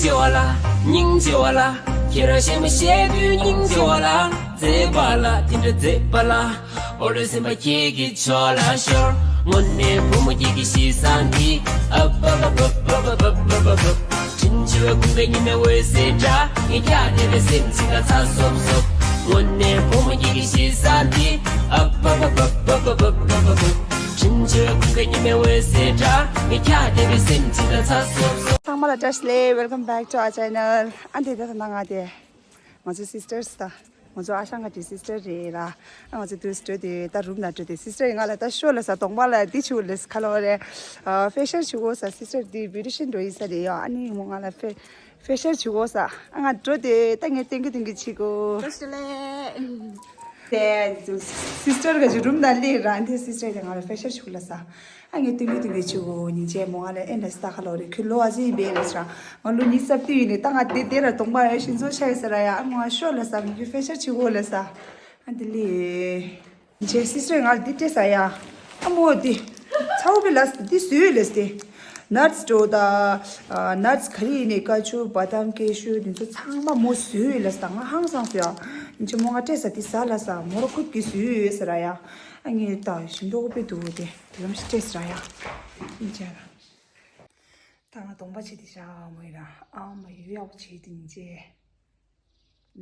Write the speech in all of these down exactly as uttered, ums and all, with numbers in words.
སྙིང་རྗེ་བ་ལ། ཁྱེད་རང་གཞན་མ་བཤད་དུས་སྙིང་རྗེ་བ་ལ། མཛེས་པ་ལ་དེ་འདྲ་མཛེས་པ་ལ། འོ་རེ་སེམས་པ་ཁྱེད་ཀྱི་ཕྱོགས་ལ་ཤོར། དངོས་གནས་བུ་མོ་ཁྱེད་ཀྱི་གཤིས་བཟང་འདི། ཨ་བ་བ་བ། བྲིན་ཆུ་བའི་ཁུང་ཁའི་ཉི་མའི་འོད་ཟེར་འདྲ། ངས་ཁྱེད་དེ་བས་སེམས་ཅིག་ལ་ཚ་སོབ་སོབ། དངོས་གནས་བུ་མོ་ཁྱེད་ཀྱི་གཤིས་བཟང་འདི། ཨ་བ་བ་བ། བྲིན་ཆུ་བའི་ཁུང་ཁའི་ཉི་མའི་འོད་ཟེར་འདྲ། ངས་ཁྱེད་དེ་བས་སེམས་ཅིག་ལ་ཚ་སོབ་སོབ། ཚང་མ་ལ་བཀྲ་ཤིས་བདེ་ལེགས། Welcome back to our channel. ཨ་འདི་ད་ད་ན་ང་དེ། ང་ཚོ་སིས་ཊར་སི་ད། ང་ཚོ་ཨ་ཞང་ག་ཅིག་སིས་ཊར་རེད་ར། ཨ་ང་ཚོ་དུས་སུ་འགྲོ་དེ་ད་རུམ་ན་འགྲོ་དེ་སིས་ཊར་ཡིན་ང་ལ་ད་ཤོ་ལ་ས་གདོང་པ་ལ་འདི་ཆུ་ལས་ཁ་ལོ་རེད། ཨ་ཕེ་ཤལ་ཆུ་གོ་ས་སིས་ཊར་འདི་བི་ཊི་ཤན་འགྲོ་ཡིན་ས་རེད་ཡ། ཨ་ནི་མོ་ང་ལ་ཕེ་ཕེ་ཤལ་ཆུ་གོ་ས། ཨ་ང་འགྲོ་དེ་ད་ངས་ཏེང་གི་ཏེང་གི་ཆི་གོ། བཀྲ་ཤིས་བདེ་ལེགས། དེ་སིས་ཊར་ག་ཅིག་རུམ་ན་ལས་ར་འདི་སིས་ཊར་དེ་ང་ལ་ཕེ་ཤལ་ཆུ་གོ་ལ་ས། ཨ་ངས་སྟོན་གི་སྟོན་གི་ཆུ་གོ་ཉིན་བྱས་མོ་ང་ལ་ཨེ་འདྲ་སི་ད་ཁ་ལོ་རེད། ཁྱོད་ལོ་ཨ་ཟི་ཡིན་པས་ལས་ས། ང་ལོ་ཉི་ཤུ་རྩ་བདུན་ཡིན་ནས་ད་ང་དེ་དེ་ར་གདོང་པ་ཡོད་ཤིང་བཟོ་ཆ་ཡོད་ས་ར་ཡ། ཨ་མོ་ང་ཤོ་ལ་ས་མི་ཁྱོད་ཕེ་ཤལ་ཆུ་གོ་ལ་ས། ཨ་འདི་ལི། ཇེ་སི་སོས་ང་ལ་འདི་སྤྲད་ས་ཡ། ཨ་མོ་འདི། ཚ་བོ་པའི་ལ་ས་འདི་བཟོས་ལ་ས་དེ། ནཊ་སི་འགྲོ་ད། ནཊ་སི་ག་རེ་ཡིན་ནས་ཀ་ཅུ་བ་དམ་ཀེ་ཤུ་འདི་ཚོ་ཚང་མ་མོ་བཟོས་ལ་ས་ད་ང་ཧང་སང་སོ་ཡ། ཇེ་མོ་ང་སྤྲད་ས་འདི་ཟ་ལ་ས་མོ་ར་ཁུད་ཀྱི་བཟོས་ཡོད་ས་ར་ཡ། ཨ་ངས་ད་ཞིམ་མདོག་པོ་དཔེ་འདུག་དེ་དེ་ལམ་ཞིག་སྤྲད་ས་ར་ཡ། ཨིན་ཅེ་ར། ད་ང་གདོང་པ་ཆེ་དེ་ཤ་མོ་ཡིན་ར། ཨ་མ་ཡོད་ཡག་པོ་བྱེད་དེ་ཉིན་ཅེ།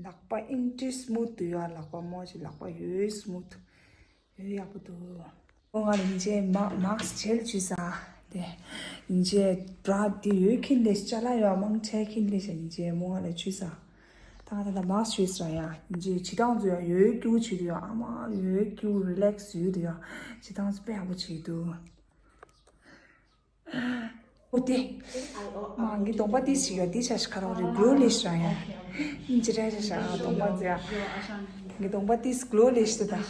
ལག་པ་ཨིན་ཏྲི་སི་མུ་ཐུ་ཡོད་ཡ། ལག་པ་མོ་ཆེ་ལག་པ་ཡོད་སི་མུ་ཐུ་ཡོད་ཡག་པོ་འདུག་ཨོ་ང་ལ་ཉིན་ཅེ་མ་མཱ་སི་ཇེལ་བྱུས་ས། དེ་ཉིན་ཅེ་བྲ་དེ་ཡོད་ཁྱིན་ལེ་ཤ་ལ་ཡོད་མང་ཆེ་ཁྱིན་ལེ་ཤ་ཉིན་ཅེ་མོ་ང་ལ་བྱུས་ས། ད་ང་ད་ལྟ་མཱ་སི་ཇེལ་བྱུས་ས་ཡ། ཉིན་ཅེ་བྱི་ཏང་ཚོ་ཡ་ཡོད་ཀྱུ་བྱུས་དུ་ཡ། ཨ་མ་ཡོད་ཀྱུ་རི་ལེག་སི་ཡོད་དུ་ཡ། བྱི་ཏང་ཚོ་དཔེ་ཡག་པོ་བྱས་འདུག་ཨོ་དེ། མ་ངའི་གདོང་པ་ཏིས་ཞིག་ཡོད་དེ་ཤ་ཤ་ཁ་རོག་རེ་གློ་ལེ་ཤ་ཡ། ཨིན་ཅི་རེ་ཤ་ཤ་གདོང་པ་ཛི་ཡ། ངའི་གདོང་པ་ཏིས་གློ་ལེ་ཤ་དེ་ད།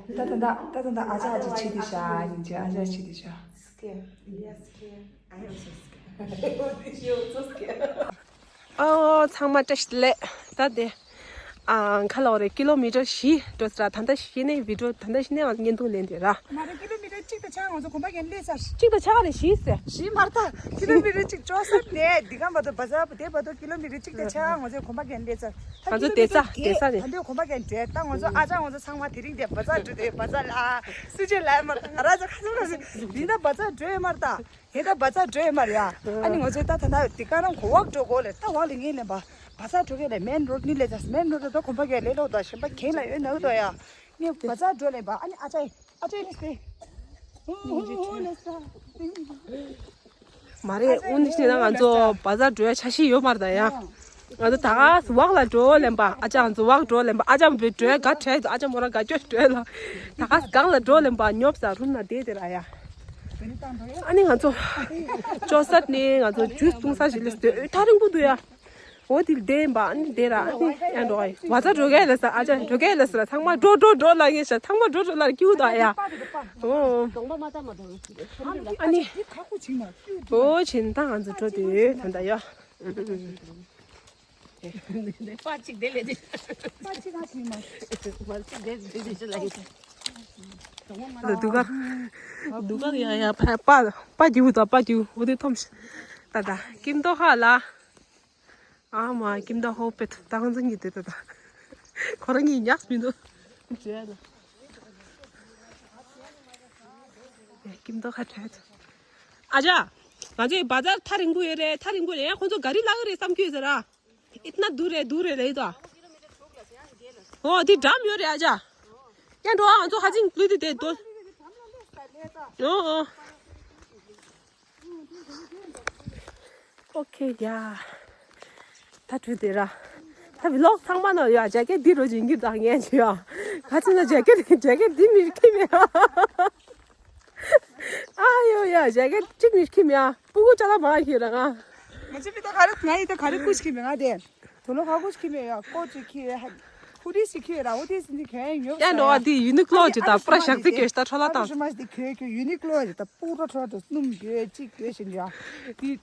ད་ད་ད་ད་ད་ཨ་ཅག་ཨ་ཅག་ཆི་དེ་ཤ་ཨིན་ཅི་ཨ་ཅག་ཆི་དེ་ཤ། Scared. Yes, scared. I also scared. She also scared. ཨོ་ཚང་མ་བཀྲ་ཤིས་བདེ་ལེགས། ད་དེ། ཨ་ཁ་ལོ་རེ་ཀི་ལོ་མི་ཊར་བཞི་འགྲོ་ས་ར། ད་ལྟ་བཞི་ནས་བི་ཌིའོ་ད་ལྟ་བཞི་ནས་ང་བརྙན་ཐུང་ལེན་དེ་ར། མ་རེད། ཀི་ལོ་མི་ཊར་གཅིག་དང་ཕྱེད་ང་ཚོ་གོམ་པ་རྒྱག་སླེབས་ཚར། གཅིག་དང་ཕྱེད་རེ་བཞི་ཟེར། བཞི་མ་རེད་ད། ཀི་ལོ་མི་ཊར་གཅིག་ཅོ་ས་ནས་འདི་ག་བར་དུ་བ་ཛར་དེ་བར་དུ་ཀི་ལོ་མི་ཊར་གཅིག་དང་ཕྱེད་ང་ཚོ་གོམ་པ་རྒྱག་སླེབས་ཚར། ད་ང་ཚོ་ཀི་ལོ་མི་ཊར་བསྡད་ས་བསྡད་ས་རེད། ད་འདོད་གོམ་པ་རྒྱག་འདྲེ་ད་ང་ཚོ་ཨ་ཅག་ང་ཚོ་ཚང་མ་དེ་རིང་དེ་བ་ཛར་འགྲོ་དེ་བ་ཛར་ལ་སུ་ཅེ་ལ་མ་ད་ང་ར་ཚ་ཁ་ཚ་ཁ་ཚ་འདི་ད་བ་ཛར་འགྲོ་ཡོད་མ་རེད་ད། ཧེ་ད་བ་ཛར་འགྲོ་ཡོད་མ་རེད་ཡ། ཨ་ནི་ང་ཚོས་ད་ད་ན་དེ་ཀ་རང་གོ་ཝག་འགྲོ་གོ་ལེ་ད་ཝག་ལེ་ངེས་ལེ་བ་བ་ཛར་འགྲོ་གེ་ལེ་མེན་རོ་ཌི་ནི་ལེ་ད་མེན་རོ་ཌི་ད་གོམ་པ་གེ་ལེ་ལོ་ད་ཞིམ་པ་ཁེང་ལ་ཡོད་ན་ད་ཡ། ངས་བ་ཛར་འགྲོ་ལེ་བ་ཨ་ནི་ཨ་ཅག་ཨ་ཅག་ལེ་སྟེ། ཧུ་ཧུ་ཧུ་ལེ་ས། མ་རེད། ཨུ་ནི་ཤི་ན་ང་ཚོ་བ་ཛར་འགྲོ་ཡ་ཆ་ཤས་ཡོད་མ་རེད་ད་ཡ། ང་ཚོ་ད་ག་ཝག་ལ་འགྲོ་ལེན་པ་ཨ་ཅག་ང་ཚོ་ཝག་འགྲོ་ལེན་པ་ཨ་ཅག་བུ་འགྲོ་ག་བྲལ་ཨ་ཅག་མོ་ར་ག་སྐྱོད་འགྲོ་ལ་ད་ག་གང་ལ་འགྲོ་ལེན་པ་ཉོབ་ས་རུམ་ན་བསྡད་དེ་ར་ཡ། ཨ་ནི་ང་ཚོ་ཅོ་སར་ནས་ང་ཚོ་ཇུས་འཐུང་ས་ཞིག་ལས་སྡོད་ཐག་རིང་པོ་འདུག་ཡ། འོ་དེ་བསྡད་ཡིན་པ་ཨ་ནི་བསྡད་ར་ཨ་ནི་ཡང་འགྲོ་ག་ཡིན་བ་ཚ་འགྲོ་ག་ལ་ས་ཨ་ཅག་འགྲོ་ག་ལ་ས་ལ་ཚང་མ་འགྲོ་འགྲོ་འགྲོ་ལ་ངས་ཤ་ཚང་མ་འགྲོ་འགྲོ་ལ་སྐྱིད་པོ་འདུག་ཡ། འོ་ཨ་ནི་འོ་བྱས་ནས་ད་ང་ཚོ་འགྲོ་དེ་ད་ད་ཡ། པར་གཅིག་དེ་ལས་དེ། པར་གཅིག་གང་ཞིག་མ། པར་གཅིག་དེ་དེ་དེ་ལ་ཡིན། ལ་དུ་ག་དུ་ག་ཡ་ཡ་པ་པ་པ་རྒྱུ་དང་པ་རྒྱུ་འོ་དེ་ཐོམ་ཤི། ད་ད་ཀིམ་ཏོ་ཧ་ལ། ཨ་མ་ཀིམ་ཏོ་ཧོ་པེ་ཐུ་ཏང་ཛ་ཉི་དེ་ད་ད། ཁོ་རང་གཉིས་ཉག་མི་འདུག་ཀིམ་ཏོ་ཧ་ཁྲེད། ཨ་ཅག་ང་ཚོའི་བ་ཛར་ཐག་རིང་པོ་ཡོད་རེད། ཐག་རིང་པོ་རེད། ཁོ་ཚོ་ག་རི་ལ་གི་རེད་བསམ་གྱི་ཡོད་ཟེར་ར། ཨིཏ་ན་དུར་རེད་དུར་རེད་ལེ་ད། ཨོ་དེ་འགྲམ་ཡོད་རེད་ཨ་ཅག་ཡ་འགྲོ་ཨ་ང་ཚོ་ཧ་ཅིང་ལུས་དེ་དེ་དོ། ཨོ་ཨོ། ཨོ་ཁེ་ཡ། ད་དུས་དེ་ར། ད་བི་ལོག་ཚང་མ་ནོར་ཡ་ཇེ་ཀེ་ཊི་འདི་རོ་ཇིང་གི་དང་ངས་ཇི་ཡ། ག་ཚོད་ན་ཇེ་ཀེ་ཊི་ཇེ་ཀེ་ཊི་འདི་མི་ཁྱིམ་ཡ། ཨ་ཡོ་ཡ་ཇེ་ཀེ་ཊི་གཅིག་མི་ཁྱིམ་ཡ། སྤུ་གུ་ཅ་ལག་མང་ཁྱེར་ར་ང་། ང་ཚོ་མི་ད་ག་རེ་ང་ཡི་ད་ག་རེ་ཀུ་ཤི་ཁྱིམ་ཡ་ང་དེ། དོ་ལོ་ཧ་གོ་ཁྱི་མེད་ཡ་ཀོ་ཅི་ཁྱི་ཧ། ཧུ་དི་སི་ཁྱི་ར་ཧུ་དི་སི་ནི་ཁྱི་ཡོ། ཡ་འགྲོ་བ་དེ་ཡུ་ནི་ཀློ་ཅི་ད་པྲ་ཞག་ཏི་ཀེ་ཤ་ད་ཁྲོ་ལ་ད། ཨ་ཤི་མ་ཤི་ཁྱི་ཁྱི་ཡུ་ནི་ཀློ་ཅི་ད་པུ་ར་ཁྲོ་ད་སྣུམ་གྱི་ཅི་གྱི་ཤི་ཡ། དེ་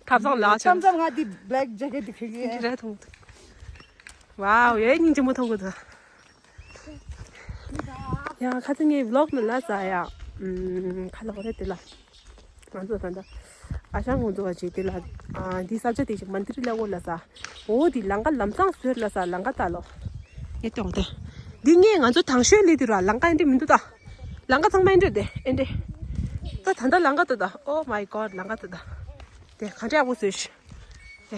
ཐབ་ཚང་ལ་ཆམ་ཆམ་ང་དེ་བྷི་ལེག་ཇེ་ཀེ་ཊི་དེ་ཁྱི་ཁྱི། རེད་ཐུང་། ཝའོ་ཡེ་སྙིང་རྗེ་མོ་ཐོང་གི་ད། ཡ་ཁ་ཚི་ངའི་བི་ལོག་ནི་ལ་ཟ་ཡ། ཁ་ལག་རེད་དེ་ལ། ང་ཚོ་ད་ལྟ་ ཨ་ཞང་ཁོང་ཚོ་བ་ཅིག་དེ་ལ་ཨ་འདི་ས་ཆ་དེ་ཞིག་མན་དིར་ལ་འོ་ལ་ས། འོ་དེ་ལམ་ཁ་ལམ་སང་བཟོས་ལ་ས་ལམ་ཁ་ལྟ་ལོ། ཡེ་ཏོང་དེ། འདི་ངས་ང་ཚོ་དང་ཤོས་ལི་དུ་ར་ལམ་ཁ་འདི་མི་འདུག་ད། ལམ་ཁ་ཚང་མ་འདི་དེ་འདི། ད་ད་ད་ལམ་ཁ་ད་ད། Oh my God ལམ་ཁ་ད་ད། དེ་ག་འདྲ་ཡག་པོ་བཟོས་ཤི། དེ་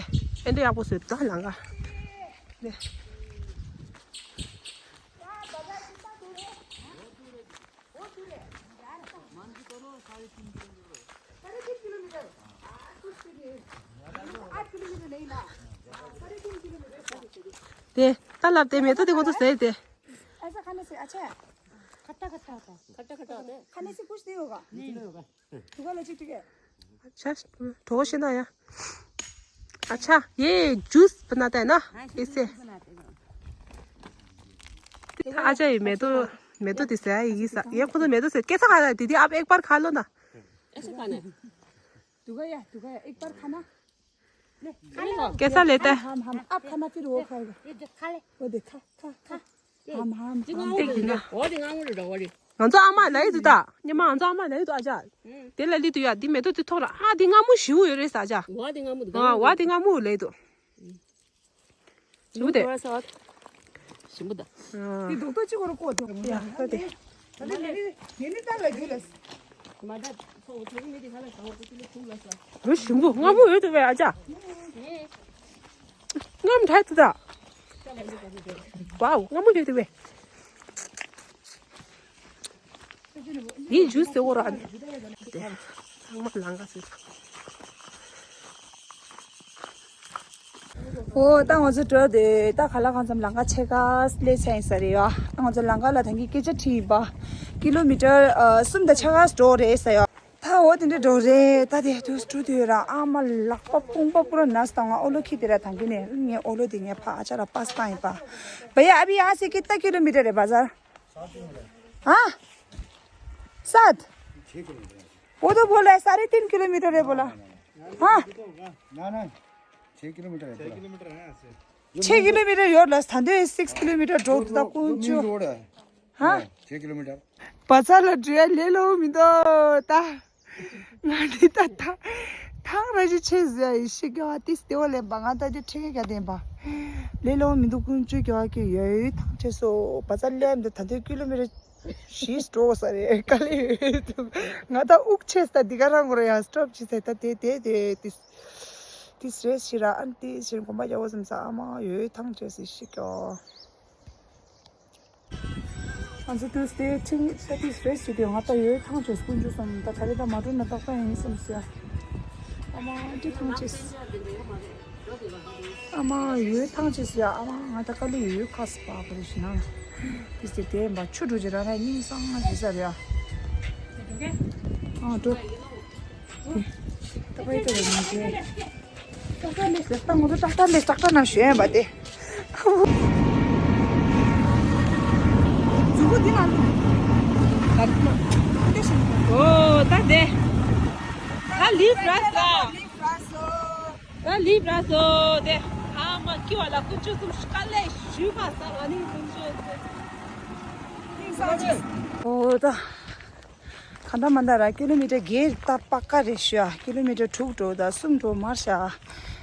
འདྲ་ཡག་པོ་བཟོས་ད་ལམ་ཁ། དེ། དེ་ད་ལབ་དེ་མེ་ཏོག་དེ་ཁོ་ཚོ་ཟས་དེ། ऐसा खाने से अच्छा है। खट्टा खट्टा होता है। खट्टा खट्टा होता है। खाने से कुछ नहीं होगा। नहीं होगा। दुकान अच्छी ठीक है। अच्छा, ठोस है ना यार। अच्छा, ये जूस बनाता है ना? हाँ, इससे। बनाते हैं। आ जाइए, मैं तो, मैं तो दिस है, ये सा-, ये खुद मैं तो से-, कैसा खाना है दीदी? आप एक बार खा लो ना। ऐसे खाना है। दुकान या, दुकान या, एक बार खाना। कैसा लेता है? हम, हम, आप खाना फिर वो खाएगा। ये देख, खा ले। वो देख, खा, खा, खा। हम, हम, हम। ང་ཚོ་ཨ་མ་ལ་ཡི་དུ་ད། ཉི་མ་ང་ཚོ་ཨ་མ་ལ་ཡི་དུ་ཨ་ཅག་དེ་ལ་ལི་དུ་ཡ་འདི་མེ་ཏོག་དེ་ཐོག་ལ་ཨ་འདི་མངར་མོ་ཞིའུ་ཡོད་རེད་ས་ཨ་ཅག་ཝ་འདི་མངར་མོ་འདུག་ཨ་ཝ་འདི་མངར་མོ་ལ་ཡི་དུ། ཞིམ་པོ་དེ། ཞིམ་པོ་ད། དེ་རྡོག་རྡོག་གཅིག་གོ་ར་ཀོ་དེ། ཡ་ད་དེ། ད་དེ་ནི་ནི་ནི་ད་ལ་རྒྱུ་ལ། མ་ད་ཚོ་ཚོ་ནི་དེ་ཧ་ལ་ཚོ་ཚོ་ལ་ཁུག་ལ་ས། རུ་ཞིམ་པོ་མངར་མོ་ཡོད་དུ་བས་ཨ་ཅག་མངར་མོ་ཐལ་དུ་ད། ཝའོ་མངར་མོ་ཡོད་དུ་བས། ཡིན་ཇུས་ཟེར་བོ་ར། ཚང་མ་ལང་ག་ཟེར། ཨོ་ད་ང་ཚོ་འགྲོ་དེ་ད་ག་ལ་གང་འཚམ་ལང་ག་ཆེ་ག་སླེ་ཆ་ཡིན་ས་རེད་ཡ། ད་ང་ཚོ་ལང་ག་ལ་ཐང་གི་སྐད་ཆ་དྲིས་ཡིན་པ། ཀི་ལོ་མི་ཊར་ཨ་གསུམ་དང་ཆ་ག་འགྲོ་རེད་ས་ཡ། ད་འོ་དེ་འདྲ་འགྲོ་རེད། ད་དེ་དུས་འགྲོ་དུས་ར་ཨ་མ་ལག་པ་དཔུང་པ་པུ་ར་ན་སྟངས་ཨོ་ལོ་ཁྱི་དེ་ར་ཐང་གི་ནས་ངས་ཨོ་ལོ་དེ་ངས་ཕ་ཨ་ཅག་ལ་པ་སྟངས་ཡིན་པ། བ་ཡ་ཨ་བི་ཡ་སི་ཀི་ཏ་ཀི་ལོ་མི་ཊར་རེད་བ་ཟ། हाँ? सात। वो तो बोला है साढ़े तीन किलोमीटर है बोला। हाँ। ना, ना, छः किलोमीटर है पूरा। छः किलोमीटर ཡོད་ལ་ད་འདི་སིགས་ཀི་ལོ་མི་ཊར་འགྲོ་འདུག་ད་ཀུན་སྤྱོད། ཧ། ཆེ་ཀི་ལོ་མི་ཊར། བ་ཚ་ལ་འགྲོ་ཡ་ལས་ལོ་མི་འདུག་ད། ང་འདི་ད་ཐང་ཐང་ར་ཞིག་ཆེ་ཟེར་ཡ་ཡི་ཤི་ག་བ་ཏིས་ཏེ་བ་ལེན་པ་ང་ད་འདི་ཁྲེ་ག་ག་དེན་པ། ལས་ལོ་མི་འདུག་ཀུན་སྤྱོད་ག་བ་ཀི་ཡོད་ཡོད་ཐང་ཆེ་སོ་བ་ཚ་ལས་མི་འདུག་ད་འདི་ཀི་ལོ་མི་ཊར། ཞིས་འགྲོ་ས་རེད་དཀའ་ལས་ཡོད་འདུག་ང་ད་དབུགས་ཆད་ས་འདི་ག་རང་གོ་ར་ཡ་སི་ཊོབ་བྱེད་ས་ད་དེ་དེ་དེ་ཏིས་ཏིས་རེད་ཤི་ར་ཨན་ཏིས་ཤི་གོམ་པ་རྒྱག་འོ་བསམ་ས་ཨ་མ་ཡོད་ཐང་ཆད་སི་ཤི་ཀྱོ། ང་ཚོ་ཏུས་དེ་ཁྲིང་ད་ཏིས་རེད་ཤི་དེ་ང་ད་ཡོད་ཐང་ཆད་སི་ཀུན་འཇུ་སམ་ད་ད་རེད་ད་མ་འགྲོ་ན་ཏག་ཏག་ཡིན་བསམ་སི་ཡ། ཨ་མ་འདི་ཐང་ཆད་སི། ཨ་མ་ཡོད་ཐང་ཆད་སི་ཡ། ཨ་མ་ང་ད་དཀའ་ལས་ཡོད་ཁ་སི་པ་ག་རེ་ཞིག་ན། དེ་སྟེ་དེ་འབའ་ཆུ་འགྲོ་རྗེས་རང་རང་སྙིང་སང་ང་ཞིག་ས་རེད་ཨ། ཨ་འགྲོ། ད་པའི་ད་རེད་མི་རྗེ། ཏག་ཏག་ལས་ཏག་ཏག་ང་ཚོ་ཏག་ཏག་ལས་ཏག་ཏག་ན་ཞོན་པ་དེ། མཛུ་གུ་འདི་ང་ཚོ། ཨོ་ད་དེ། ད་ལིབ་ར་ས། ད་ལིབ་ར་སོ་དེ། ཨ་མ་ཀི་བ་ལ་ཀུན་སྤྱོད་གསུམ་དཀའ་ལས་ཞུས་པ་ས་ང་ནི་ཀུན་སྤྱོད་གསུམ། ཨོ་ད། ག་འདྲ་མ་འདྲ་ར་ཀི་ལོ་མི་ཊར་བརྒྱད་ད་པ་ཀ་རེ་ཞུ་ཨ། ཀི་ལོ་མི་ཊར་དྲུག་འགྲོ་ད་གསུམ་འགྲོ་མར་ཤ།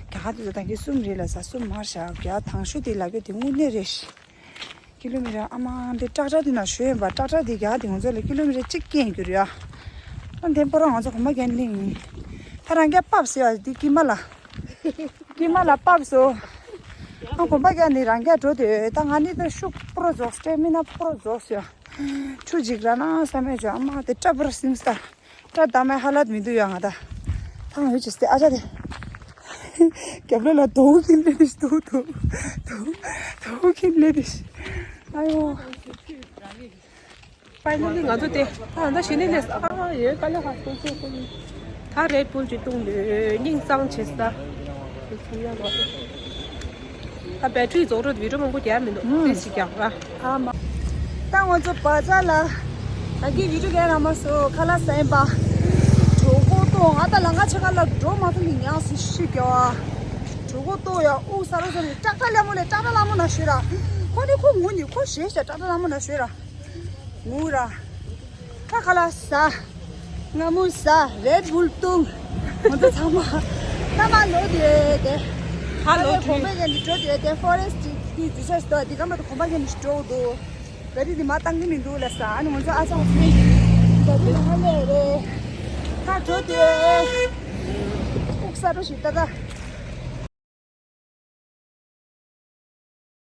རྒྱ་གར་དེ་ཚོ་ད་གི་གསུམ་རེད་ལ་ས་གསུམ་མར་ཤ་རྒྱ་དང་ཤུ་དེ་ལ་གི་དེ་དངོས་གནས་རེད་ཤི། ཀི་ལོ་མི་ཊར་ཨ་མ་འདི་ཏྲག་ཏྲག་འདི་ན་ཞོན་པ་ཏྲག་ཏྲག་འདི་རྒྱ་འདི་ང་ཚོ་ལ་ཀི་ལོ་མི་ཊར་གཅིག་སྐྱེལ་རྒྱུ་རེད་ཨ། ཨ་འདི་པོ་ར་ང་ཚོ་གོམ་པ་རྒྱག་ནི་ཡིན། ད་རང་རྒྱ་བབས་ཟེར་བ་འདི་ཀི་མ་ལ། ཀི་མ་ལ་བབས་སོ། ཨ་གོམ་པ་རྒྱག་ནི་རང་རྒྱ་འགྲོ་དེ་ད་ང་ནི་ད་ཤུགས་པོ་ར་རྫོགས་སྟེ་མི་ན་པོ་ར་རྫོགས་ཟེར། ཆུ་འཇིག་ར་ན་ས་མེད་ཅོ་ཨ་མ་དེ་ཏྲ་པོ་ར་སིམ་སྟ། ཏྲ་ད་མའི་ཧ་ལད་མི་འདུག་ཡ་ང་ད། ཐང་ཡོད་ཅི་སྟེ་ཨ་ཅག་དེ། རྒྱབ་ལོ་ལ་དོ་ཁིན་ལེ་དིས་དོ་དོ། དོ་དོ་ཁིན་ལེ་དིས། ཨ་ཡོ། ཕའི་ནལ་ལི་ང་ཚོ་དེ་ད་ད་ཞི་ནི་ལེས་ཨ་ཡོད་ཀ་ལེ་ཧ་སྐོང་སྐོང་སྐོང་། ད་རེད་པུལ་གྱི་བཏུང་དུས་སྙིང་གཙང་བྱེད་ས། ད་བེ་ཊི་རི་རྫོགས་འགྲོ་བི་ཌིའོ་མང་པོ་རྒྱག་མི་འདུག་ཨུམ། དེ་ཞིག་རྒྱག་ར། ཨ་མ། ད་ང་ཚོ་བ་ཚ་ལ། ད་གི་བི་ཌིའོ་རྒྱག་ར་མ་སོ་ཁ་ལག་ཟ་ཡིན་པ། གྲོད་ཁོག་ལྟོགས་ང་ད་ལང་ཀ་ཆེ་ཁ་ལ་འགྲོ་མ་ཐུབ་ནི་ཉག་སི་ཤི་རྒྱ་བ། གྲོད་ཁོག་ལྟོགས་ཡ་དབུགས་ས་ར་ས་རི་ཏྲག་ཏྲ་ལ་མོ་ལས་ཏྲག་ཏྲ་ལ་མོ་ན་ཤོད་ར། ཁོ་ནི་ཁོ་ངུ་ནི་ཁོ་ཞེས་ཤ་ཏྲག་ཏྲ་ལ་མོ་ན་ཤོད་ར། ངུ་ར། ད་ཁ་ལག་ཟ། སྔ་མོ་ཟ་རེད་བུལ་བཏུང་། ང་ཚོ་ཚང་མ་ཐ་མ་ལོ་དེ་དེ། ཧ་ལོ་ཨ་ནི་གོམ་པ་གྱོན་ནས་འགྲོ་དེ་དེ་ཕོ་རེ་སི་ཊི་དེ་འཛུལ་ས་ཞིག་འདུག་དེ་ག་མ་གཏོགས་གོམ་པ་གྱོན་ནས་འགྲོ་འདུག་ག་རི་དེ་མ་བཏང་གི་མི་འདུག་ལ་ས། ཨ་ནི་ང་ཚོ་ཨ་ཅག་ཚོས་ག་རི་ལ་ཧ་ལས་རེད། ཁ་འགྲོ་དེ་དབུགས་ས་འགྲོ་ཞིག་ད་ད།